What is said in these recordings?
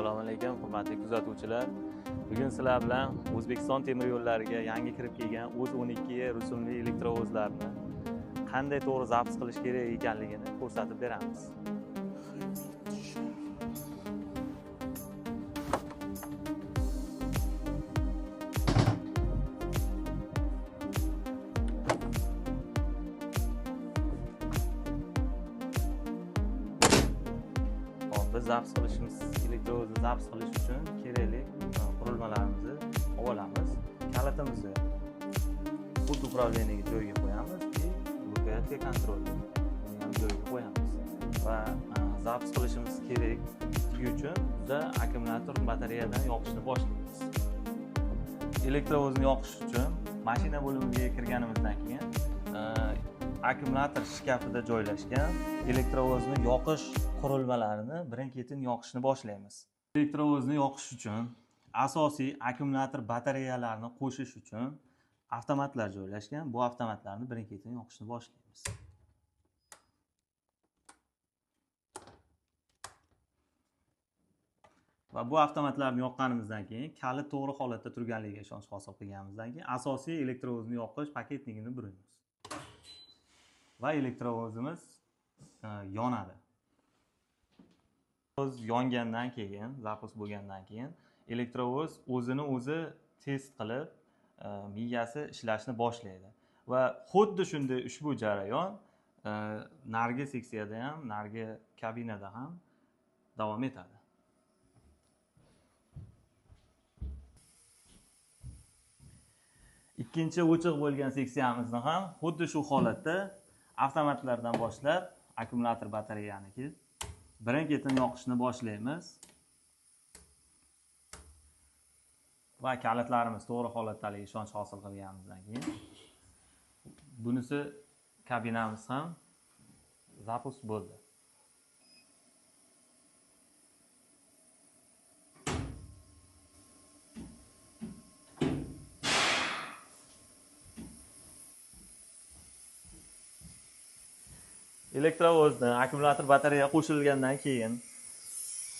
Assalomu alaykum hurmatli kuzatuvchilar. Bugun sizlar bilan O'zbekiston temir yo'llariga yangi kirib kelgan O'z-12 rusumli elektrovozlarni qanday to'g'ri zapis qilish kerak ekanligini ko'rsatib beramiz. Biz zapis qilishimiz, elektrovozni zapis qilish uchun kerakli qurilmalarimizni olamiz. Kalitimizni pult управлениеga joyiga qo'yamiz va рукоятка kontrolni ham joyiga qo'yamiz. Va zapis qilishimiz kerakligi uchun biz akkumulyator batareyadan yoqishni boshlaymiz. Elektrovozni yoqish uchun mashina bo'limiga kirganimizdan keyin akkumulyator shkafida joylashgan elektrovozni yoqish qurilmalarini birin-ketin yoqishni boshlaymiz. Elektrovozni yoqish uchun asosiy akkumulyator batareyalarini qo'shish uchun avtomatlar joylashgan. Bu avtomatlarni birin-ketin yoqishni boshlaymiz. Va bu avtomatlarni yoqqanimizdan keyin kalit to'g'ri holatda turganligiga ishonch hosil qilganimizdan keyin asosiy elektrovozni yoqish paketligini buramiz. Va elektrovozimiz yonadi. Yongandan keyin, zapis bo'lgandan keyin elektrovoz o'zini o'zi test qilib, miyasi ishlashni boshlaydi. Va xuddi shunday ushbu jarayon nargi seksiyada ham, nargi kabinada ham davom etadi. Ikkinchi o'chiq bo'lgan seksiyamizni ham xuddi shu holatda avtomatlardan boshlab akkumulyator batareyaniki birin-ketin yoqishni boshlaymiz. Va kalitlarimiz to'g'ri holatdaligiga ishonch hosil qilganimizdan keyin bunisi kabinamiz ham zapus bo'ldi. Elektrovozni akkumulyator batareya qo'shilgandan keyin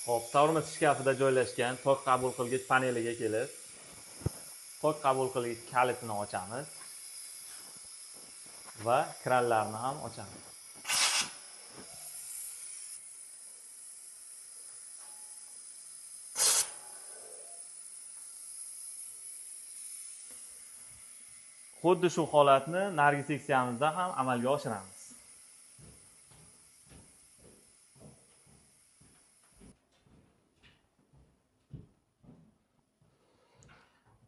hop, tormoz shkafida joylashgan tok qabul qilgich paneliga kelib, tok qabul qilgich kalitini ochamiz va kranlarni ham ochamiz. Xuddi shu holatni nargi seksiyamizda ham amalga oshiramiz.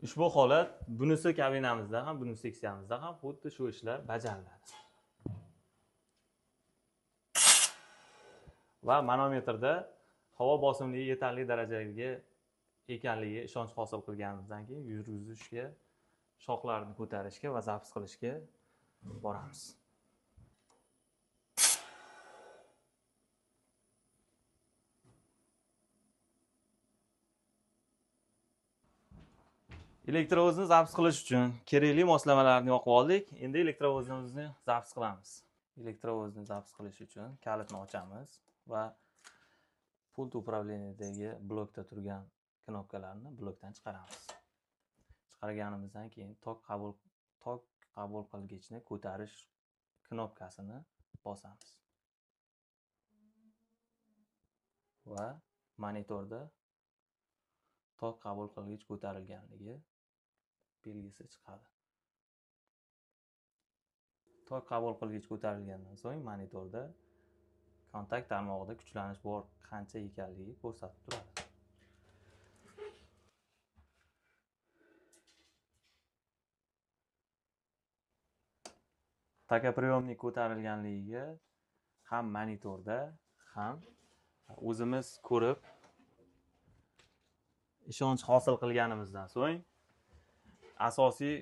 Ushbu holat bunisi kabinamizda ham, bunisi seksiyamizda ham xuddi shu ishlar bajariladi. Va manometrda havo bosimligi yetarli darajaga ekanligiga ishonch hosil qilganimizdan keyin yurgizishga, shoxlarni ko'tarishga va zapis qilishga boramiz. Elektrovozni zapis qilish uchun kerakli moslamalarni yoqib oldik. Endi elektrovozimizni zapis qilamiz. Elektrovozni zapis qilish uchun kalitni ochamiz va pult управлениедagi blokda turgan knopkalarni blokdan chiqaramiz. Chiqarganimizdan keyin tok qabul qilgichni ko'tarish knopkasini bosamiz. Va monitorda tok qabul qilgich ko'tarilganligi belgisi chiqadi. Tok qabul qilgich ko'tarilgandan so'ng monitorda kontakt tarmog'ida kuchlanish bor qancha ekanligi ko'rsatib turadi. Tokopryomnik ko'tarilganligiga ham monitorda ham o'zimiz ko'rib ishonch hosil qilganimizdan so'ng asosiy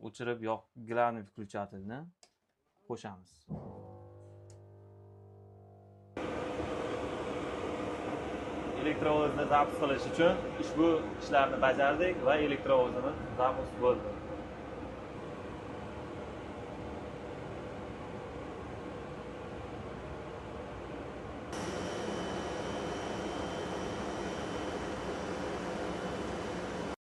o'chirib yoq главный выключательni qo'shamiz. Elektrovozni zapis qilish uchun ushbu ishlarni bajardik va elektrovozimiz zapis bo'ldi.